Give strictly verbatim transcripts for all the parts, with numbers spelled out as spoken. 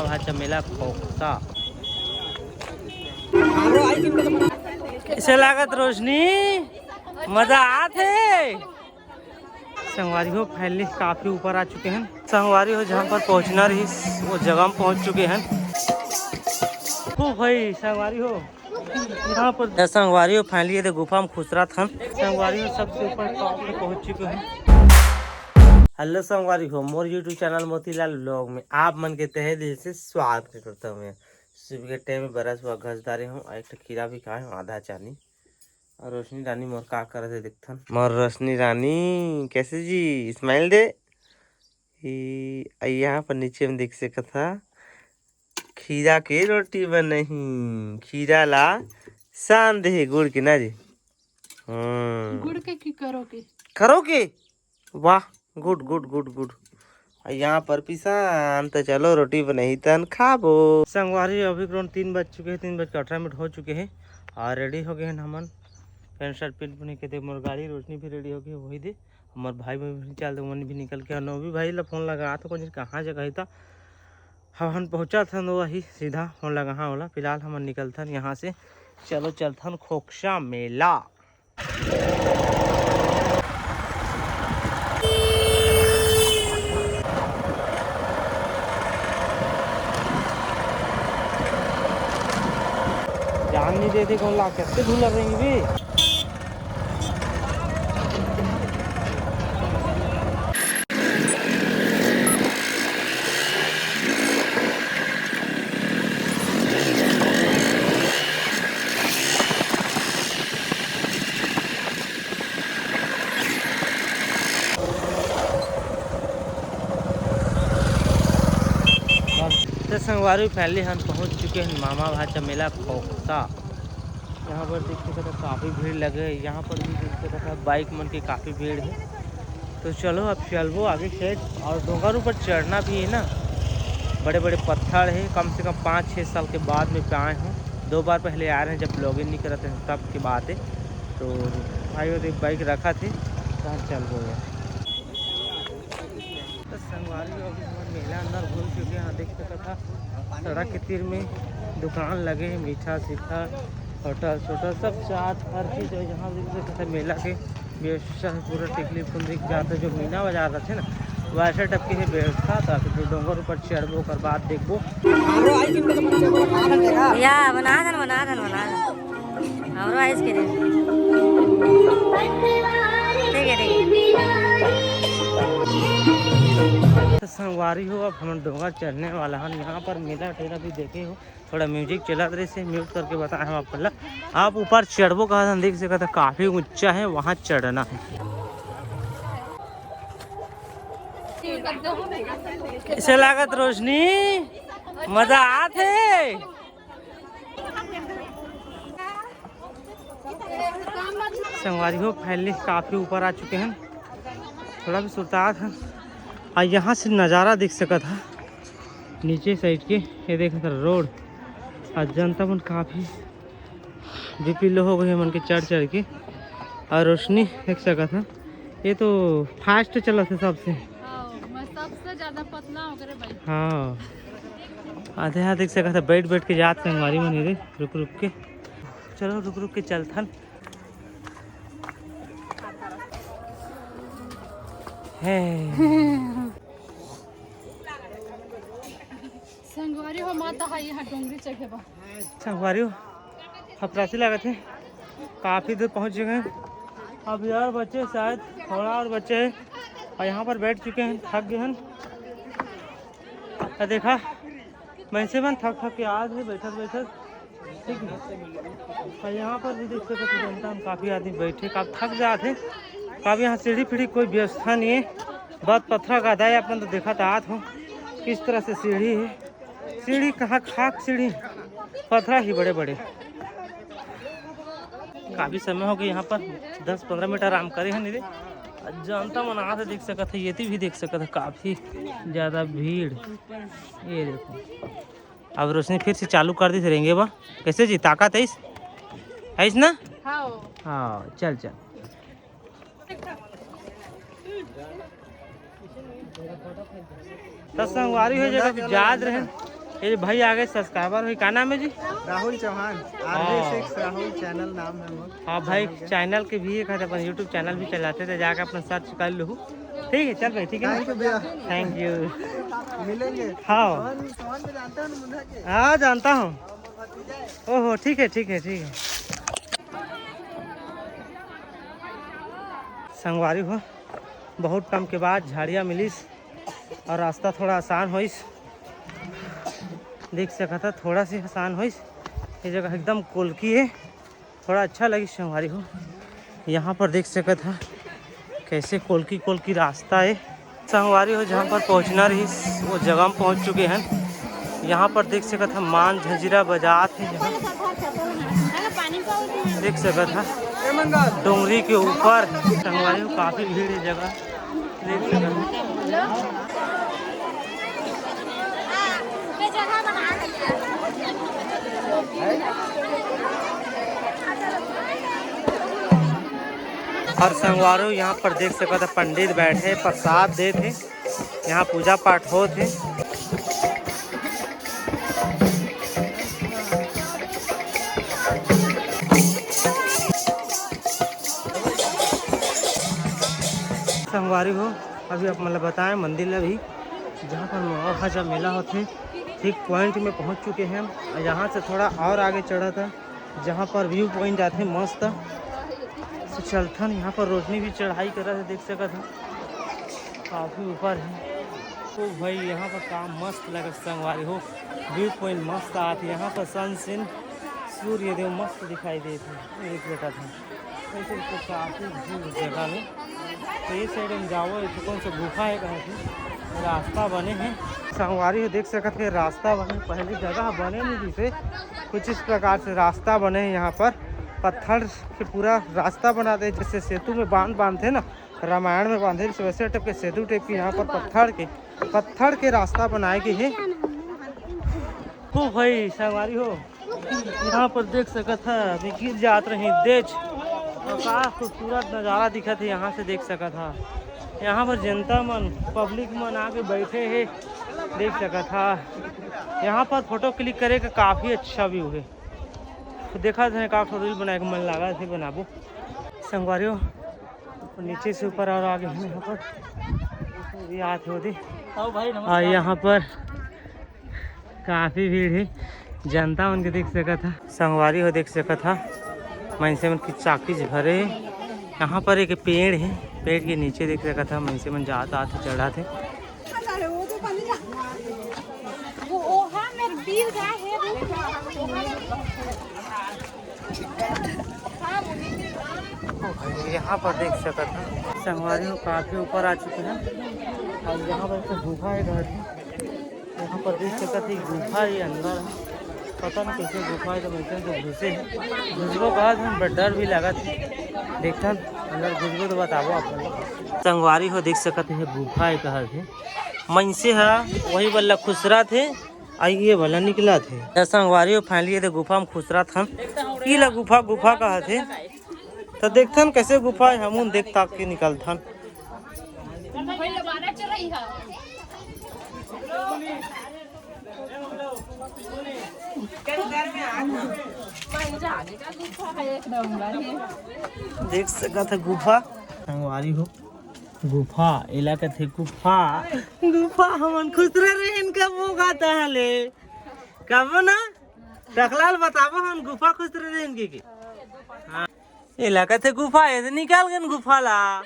भाचा मेला खोखसा। कइसे लागत रोशनी? मजा आत हे? संगवारी हो, finally काफी ऊपर आ चुके हैं। संगवारी हो, जहाँ पर पहुँचना रहिस, वो जगह में पहुँच चुके हैं। ओ भाई, संगवारी हो, यहाँ पर संगवारी हो, finally ये दे गुफा में खुसरत हन। संगवारी हो, सबसे ऊपर top पे पहुँच चुके हैं। Hello संगवारी हो, मोर YouTube channel मोतीलाल vlog में आप मन के तहे दिल से स्वागत करता हूँ। मैं सुबह के time में बरस हुआ घस डारे हूँ, एक ठो खीरा भी खाए हूँ, आधा चानी। और रोशनी रानी मोर का करत हे, देखथन। मोर रोशनी रानी, कैसे जी? Smile दे। ई, आ यहाँ पर नीचे में देख सकत हा, खीरा के रोटी बनही, खीरा ला सान दे हे गुड़ के ना जी। हम्म। गुड़ के की करो के? करो के? वाह, good, good, good, good। आ यहाँ पर पिसान, तो चलो रोटी बनही तन खाबो। संगवारी, अभी करीबन तीन बज चुके हैं, तीन बज के अठारह मिनट हो चुके हैं और ready हो गए हैं हमन। Pant shirt पहन पुन के दे, मोर गाड़ी रोशनी भी ready हो गई, वही दे। हमर भाई भी चल दे, मन भी निकल के नोवी भाई ला फोन लगा तो कुछ कहाँ जगह है, तो हमन पहुँचा थन वही सीधा फोन लगा, हाँ, ओला। फिलहाल हमन निकलथन यहाँ से, चलो चलथन खोखसा मेला। जान नहीं देते कौन ला, कैसे झूला रहेंगे भी। तो संगवारी, finally हम पहुंच चुके हैं मामा भाचा मेला खोखसा। यहाँ पर देख सकत हा काफ़ी भीड़ लगे है, यहाँ पर भी देख सकत हा bike मन के काफ़ी भीड़ है। तो चलो अब चलबो आगे side, और डोंगर ऊपर चढ़ना भी है ना, बड़े बड़े पत्थर है। कम से कम पाँच छः साल के बाद में पे आए हूँ, दो बार पहले आ रहे हैं जब vlogging नहीं करते हैं तब की बात है। तो भाई वो देख bike रखा थे, कहाँ चलबो यार। तो संगवारी हो, अभी हमन मेला अंदर घुस चुके हैं। यहाँ देख सकत हा सड़क के तीर में दुकान लगे हैं, मीठा सीठा, होटल छोटल सब चाट हर चीज है। यहाँ देख सकत हा मेला के व्यवस्था है, पूरा टिकली फुंदरी के जात है, जो मीना बाजार रहते ना वैसे type के है व्यवस्था। तो फिर डोंगर ऊपर चढ़बो, ओकर बाद देखबो। या बना दन, बना दन, बना दन। हमरो आइसक्रीम। ठीक है, ठीक है। तो संगवारी हो, अब हम डोंगर चढ़ने वाला हन। यहाँ पर मेला ठेला भी देखे हो, थोड़ा music चलत रहे से mute करके बताए हम आप ला। आप ऊपर चढ़बो कहा था, देख सकत हा काफी ऊंचा है, वहाँ चढ़ना है। कइसे लागत रोशनी? मजा आत हे? संगवारी हो, finally काफी ऊपर आ चुके हैं, थोड़ा भी सुस्तात है। और यहाँ से नज़ारा देख सकत हा नीचे side के, ये देख सकत हा road, और जनता मन काफी BP low हो गई है मन के चढ़ चढ़ के। और रोशनी देख सकत हा, ये तो fast चलत है सबसे। हाँ, मैं सबसे ज्यादा पतला हो गए भाई। हाँ, आधे हाथ देख सकत हा, बैठ बैठ के जात संगवारी मन रे, रुक रुक के। चलो रुक रुक के चलथन। है। संगवारी हो, माता हा यहाँ डोंगरी चढ़े बा। संगवारी हो, हफरासी लागत है, काफी दूर पहुँच गए हैं। अब यार बच्चे शायद थोड़ा और बच्चे हैं और यहाँ पर बैठ चुके हैं, थक गए हैं। और देखा, वैसे मन थक थक के आज है बैठक बैठक, ठीक है। और यहाँ पर भी देख सकते हो जनता में काफी आदमी बैठे, काफी थक जात है। काफी यहाँ सीढ़ी पीढ़ी कोई व्यवस्था नहीं है, बहुत पत्थर का है। अपन तो देखा तो आत हो किस तरह से सीढ़ी है, सीढ़ी कहाँ खाक सीढ़ी, पत्थर ही बड़े बड़े। काफी समय हो गए यहाँ पर, दस पंद्रह मिनट आराम करे हैं नहीं रे। जनता मन आत है, देख सकत है, ये भी देख सकत है, काफी ज्यादा भीड़। ये देखो, अब रोशनी फिर से चालू कर दी रेंगे बा। कैसे जी, ताकत है इस, है इस ना? हाँ। हाँ, चल चल। तो संगवारी हो जाएगा, अभी जात रहे, ये भाई आ गए सब्सक्राइबर भाई, का नाम है जी? Rahul Chauhan. RJ six Rahul channel नाम है मोर। हाँ भाई, चैनल के भी एक है, अपन यूट्यूब चैनल भी चलाते थे, जाके अपन सर्च कर लूँ। ठीक है, चल भाई, ठीक है। थैंक यू भैया। Thank you. मिलेंगे। हाँ। हाँ, जानता हूँ। ओहो, ठीक है, ठीक है, ठीक है। संगवारी हो, बहुत टाइम के बाद झाड़िया मिलिस और रास्ता थोड़ा आसान होइस। देख सकत ह, थोड़ा सी आसान होइस। ये जगह एकदम कोलकी है, थोड़ा अच्छा लगिस संगवारी हो। यहाँ पर देख सकत ह, कैसे कोलकी कोलकी रास्ता है। संगवारी हो, जहाँ पर पहुँचना रहिस, वो जगह में पहुँच चुके हैं। यहाँ पर देख सकत ह, मान झंझिरा बजात है। यहाँ देख सकत ह, डोंगरी के ऊपर संगवारी हो, काफी भीड़ है जगह। देख सकत ह। और संगवारी हो, यहाँ पर देख सकत ह, पंडित बैठे, प्रसाद देत हे। यहाँ पूजा पाठ होत हे। संगवारी हो, अभी आप मन ल बताएं मंदिर ल भी, जहाँ पर नवा खाचा मेला होथे, ठीक पॉइंट में पहुँच चुके हैं। यहाँ से थोड़ा और आगे चढ़ा था, जहाँ पर व्यू पॉइंट आथे मस्त। तो चलथन, यहाँ पर रोशनी भी चढ़ाई करत हे, देख सकत ह, काफी ऊपर है। तो भाई, यहाँ पर काम मस्त लगत संगवारी हो, व्यू पॉइंट मस्त आत हे। यहाँ पर सनसेट, सूर्य देव मस्त दिखाई देत हे, देख सकत ह। ऐसे तो काफी भीड़ जगह में। तो ये साइड में जाओ, ये तो कौन सा गुफा है, कहाँ से रास्ता बने हैं। संगवारी हो, देख सकत हे, रास्ता बने, पहले जगह बने नहीं, जिसे कुछ इस प्रकार से रास्ता बने हैं। यहाँ पर पत्थर के पूरा रास्ता बना दे, जैसे सेतु में बांध बांधते ना, रामायण में बांधे, वैसे टाइप के सेतु टाइप के यहाँ पर पत्थर के, पत्थर के रास्ता बनाए गए है। हो भाई संगवारी हो, यहाँ पर देख सकत ह, अभी गिर जात रही देच। और का खूबसूरत नज़ारा दिखत है, यहाँ से देख सकत ह। यहाँ पर जनता मन, पब्लिक मन आके बैठे हे, देख सकत ह। यहाँ पर फोटो क्लिक करे का काफ़ी अच्छा व्यू है। तो देखा थे का रील बनाए के मन लगा थे, बनाबो संगवारी हो। नीचे से ऊपर और आगे हम यहाँ पर भी आते होते। आओ भाई, नमस्कार। और यहाँ पर काफी भीड़ है, जनता मन के देख सकत ह। संगवारी हो, देख सकत ह, मनसे मन की चाकी भरे हे। यहाँ पर एक पेड़ है, पेड़ के नीचे देख सकत ह, मनसे मन जात आत हे, चढ़त हे। यहाँ पर देख सकत ह, संगवारी हो, काफी ऊपर आ चुके हैं। और यहाँ पर तो गुफा है घर की, यहाँ पर देख सकत ह, गुफा ही अंदर है। पता नहीं कैसे गुफा है, तो वैसे तो घुसे हैं, घुसबो कहा था, but डर भी लगा था। देखथन अंदर घुसबो तो बताबो आप लोग। संगवारी हो, देख सकत ह, गुफा है कहा थे, मनसे ह वही बल्ला खुसरा थे। आ ये वाला निकला थे। त संगवारी हो, finally ये दे गुफा में खुसरा थन। ई ला गुफा, गुफा कहा थे। त देखथन कैसे गुफा है, हमून देख ताक के निकलथन। देख सकत ह गुफा। संगवारी हो, गुफा, एला कथे गुफा। गुफा हमन खुसरे रहेन कब वो गाता हले। कबो ना? टकलाल बताबो हमन गुफा खुसरे रहेन के, के? हाँ। एला कथे गुफा, ये तो निकाल गन गुफा ला।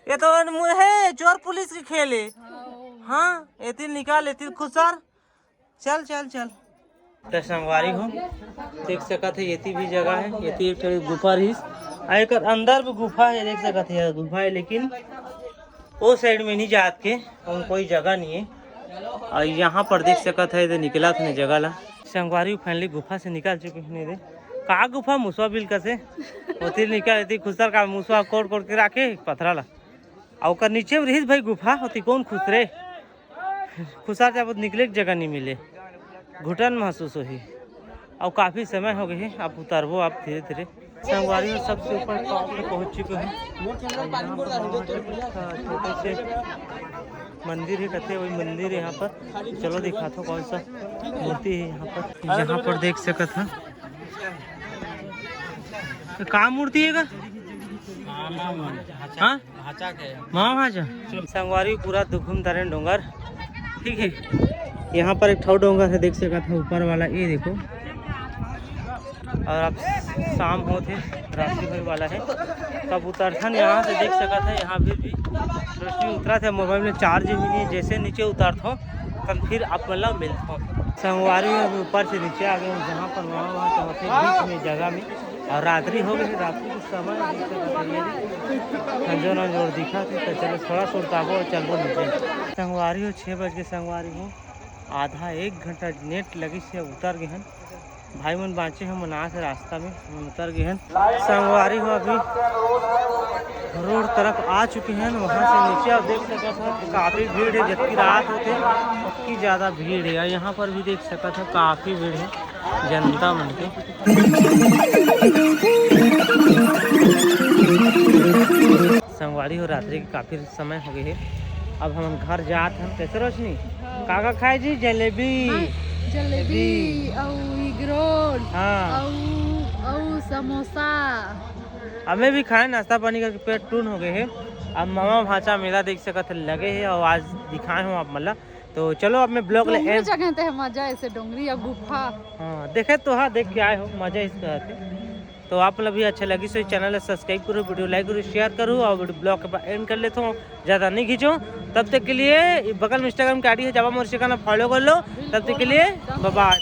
ये तो हे, चोर पुलिस के खेल हे। हाँ, एती निकाल, एती खुसर। चल, चल, चल। त संगवारी हो, देख सकत हे, एती भी जगह है, एती एक ठो गुफा रहिस। आ एकर अंदर भी गुफा है, देख सकत हे, गुफा है, लेकिन ओ side में नहीं जात के, अउ कोई जगह नहीं है। और यहाँ पर देख सकत हे, इधर निकला था जगह ला। संगवारी finally गुफा से निकल चुके हैं। दे का गुफा, मुसवा बिल कसे ओती निकल, एती खुसर का मुसवा कोड़ कोड़ के राखे पथरा ला। और ओकर नीचे में रहिस भाई गुफा, ओती कौन खुसरे? खुसर जाबो त निकले के जगह नहीं मिले, घुटन महसूस होही। अउ काफी समय हो गए हे, आप उतरबो आप धीरे धीरे। संगवारी हो, सबसे ऊपर top पे पहुंच चुके हैं। छोटे से मंदिर हे कथे, वही मंदिर हे यहाँ पर। चलो दिखाथो कौन सा मूर्ति हे यहाँ पर। यहाँ पर देख सकत हा, का मूर्ति हे का? हाँ, हाँ, हाँ। हाँ? भांचा के। माँ भांचा। संगवारी पूरा दुखुम तरेन डोंगर, ठीक है। यहाँ पर एक ठो डोंगर है, देख सकत हा ऊपर वाला, ये देखो। और अब शाम होत हे, रात्रि होए वाला है। तब उतरथन यहाँ से, देख सकत हा यहाँ पे भी रोशनी उतरत हे। मोबाइल में चार्ज भी नहीं है, जैसे नीचे उतरथो तब फिर आप मन ला मिलथो। संगवारी हो, अभी ऊपर से नीचे आ गए, जहाँ पर वहाँ वहाँ तो होते बीच में जगह में। और रात्रि हो गई, रात्रि के समय है, देख सकत हा ये संजोर अंजोर दिखत हे। तो चलो थोड़ा सुरताबो और चलबो नीचे। संगवारी हो, छः बज के संगवारी हो, आधा एक घंटा नेट लगी से उतर गए हैं। भाई मन बाँचे हे, मन आए हे रास्ता में, मन उतर गए हैं। संगवारी हो, अभी रोड तरफ आ चुके हैं, वहाँ से नीचे आप देख सकत हा काफी भीड़ है, जबकि रात होते पक्की ज्यादा भीड़ है। और यहाँ पर भी देख सकत हा काफी भीड़ है जनता मन के। संगवारी हो, रात्रि के काफी समय हो गए हे, अब हमन घर जात हन। कैसे रोशनी? हाँ। का का खाए जी? जलेबी। हाँ, जलेबी अउ एग रोल हाँ। अउ अउ समोसा। हमें भी खाए, नाश्ता पानी करके पेट टून हो गए हे। अब मामा भांचा मेला देख सकत हा लगे हे और आज दिखाए हो आप मन ला। तो चलो अब मैं ब्लॉग ले डोंगरी end जगह ते हे, मजा ऐसे डोंगरी या गुफा। हाँ, देखे तो हाँ, देख के आए हो, मजा इसका आते। तो आप लोग भी अच्छा लगी सो चैनल ला सब्सक्राइब करो, वीडियो लाइक करो, शेयर करो और वीडियो ब्लॉग के एंड कर लेता हूँ, ज़्यादा नहीं खींचो। तब तक के लिए बगल में Instagram के आईडी है, जावा मोर से कहना फॉलो कर लो। तब तक के लिए बाय बाय।